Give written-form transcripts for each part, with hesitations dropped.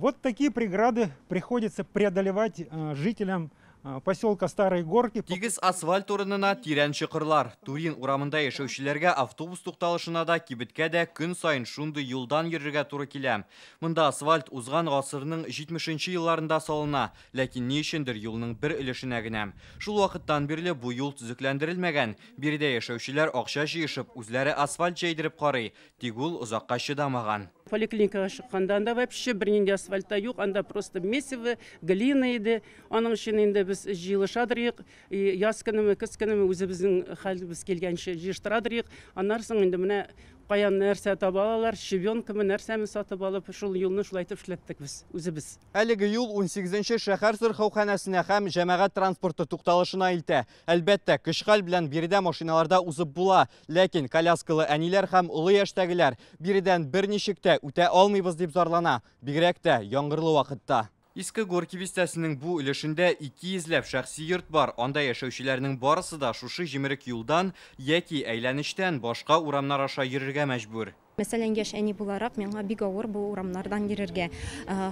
Вот такие преграды приходится преодолевать жителям поселка Старые Горки. Тигез асфальт урынына тирән чокырлар. Турин урамында яшәүчеләргә автобус тукталышына да, кибеткә дә көн саен шундый юлдан йөрергә туры килә. Монда асфальт узган гасырның 70 елларында салына, ләкин ни өчендер юлның бер өлешенә генә. Шул вакыттан бирле бу юл төзекләндерелмәгән. Биредә яшәүчеләр акча җыешып, үзләре асфальт җәйдереп карый. Тик ул озакка чыдамаган. Поликлиникага чыкканда анда вообще бернинди асфальт та юк, анда просто месиво, глина иде. Аның өчен инде без җыелышадыр, яз көнеме, көз көнеме үзебезнең хәлебез килгәнче җыештырадыр. Аннан соң инде менә каян нәрсә таба алалар, щебенкамы, нәрсәме сатып алып, шул юлны шулай итеп эшләттек без үзебез. Әлеге юл 18нче шәһәр сырхауханәсенә һәм җәмәгать транспорты тукталышына илтә. Әлбәттә, көч-хәл белән биредә машиналарда узып була, ләкин коляскалы әниләр һәм олы яшьтәгеләр биредән берничек тә үтә алмыйбыз дип зарлана, бигрәк тә яңгырлы вакытта. Иске Горки бистәсенең бу өлешендә 200 ләп шәхси йорт бар. Анда яшәүчеләрнең барысы да шушы җимерек юлдан яки әйләнештән башка урамнар аша йөрергә мәҗбүр. Мәсәлән, яшь әни буларак миңа бик авыр бу урамнардан йөрергә.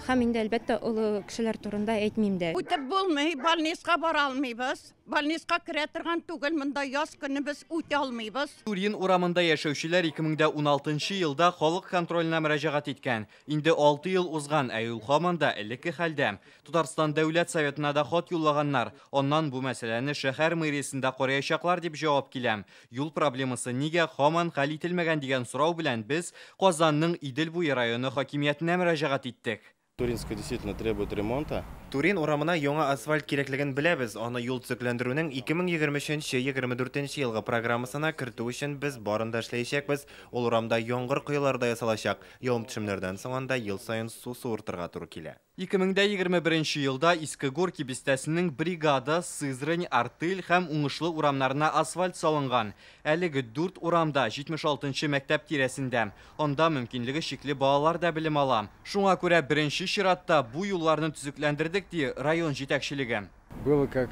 Һәм инде әлбәттә олы кешеләр турында әйтмим дә. Үтеп булмый, больницага бара алмыйбыз. Больницага керә торган түгел, монда яз көне без үтә алмыйбыз. Турин урамында яшәүчеләр 2016 елда халык контроленә мөрәҗәгать иткән. Инде 6 ел узган, ә юл һаман да элекке хәлдә. Татарстан Дәүләт Советына да хат юллаганнар. Аннан бу мәсьәләне шәһәр мэриясендә караячаклар дип җавап килә. Юл проблемасы нигә һаман хәл ителмәгән дигән сорау белән без Казанның Идел буе районы хакимиятенә мөрәҗәгать иттек. Туринская действительно требует ремонта. Турин урамына яңа асфальт кирәклеген беләбез. Аны юл төзекләндерүнең 2023-2024 елгы программасына кертү өчен без барын да эшләячәкбез. Ул урамда яңгыр коелары да ясалачак. Явым-төшемнәрдән соң анда ел саен су суыртырга туры килә. 2021 елда Иске Горки бистәсенең Бригада, Сызрань, Артель һәм Уңышлы урамнарына асфальт салынган. Әлеге 4 урамда 76нчы мәктәп тирәсендә. Анда мөмкинлеге чикле балалар да белем ала. Шуңа күрә беренче чиратта бу юлларны төзекләндердек, ди район җитәкчелеге. Было как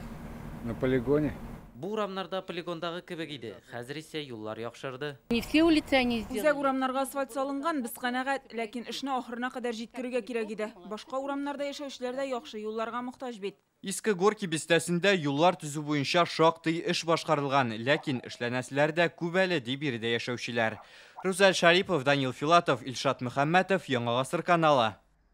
на полигоне. Бу урамнарда полигондагы кебек иде. Хәзер исә юллар яхшырды. Не все улицы они сделали. Үзәк урамнарга асфальт салынган, без канәгать, ләкин эшне ахырына кадәр җиткерергә кирәк иде. Башка урамнарда яшәүчеләр дә яхшы юлларга мохтаҗ бит. Иске Горки бистәсендә юллар төзү буенча шактый эш башкарылган, ләкин эшләнәселәр дә күп әле, ди биредә яшәүчеләр. Рузәл Шарипов, Данил Филатов, Илшат Мөхәммәтов, Яңа Гасыр каналы.